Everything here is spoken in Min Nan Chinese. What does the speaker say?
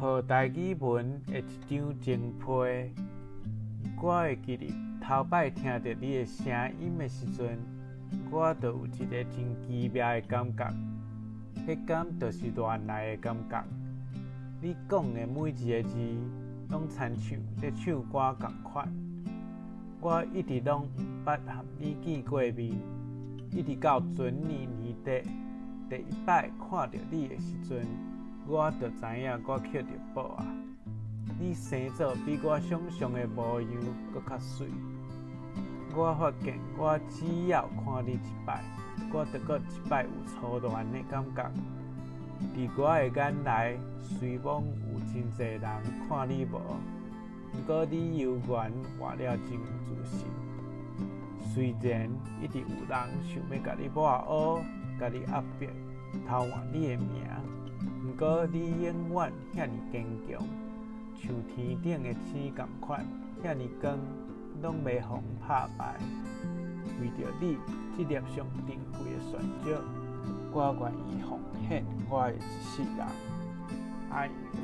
予台語文的一張情批。我會記得頭擺聽著你的聲音的時陣，我就有一个真奇妙的感覺，彼敢就是戀愛的感覺。你講的每一个字，攏親像咧唱歌仝款。我一直攏毋捌和你見過面，一直到船年年底第一擺看著你的時陣，我就知影我抾著寶矣。你生做比我想像的模樣閣較媠。我發現我只要看你一擺，我就閣一擺有初戀的感覺。佇我的眼內，雖罔有真濟人看你無，毋過你猶原活了真有自信。雖然一直有人想欲共你抹烏、共你壓迫、偷換你的名，毋過你永遠遐爾堅強，像天頂的星仝款，遐爾光，攏袂予人拍敗。為著你這粒上珍貴的鑽石，我願意奉獻我的一世人。愛你。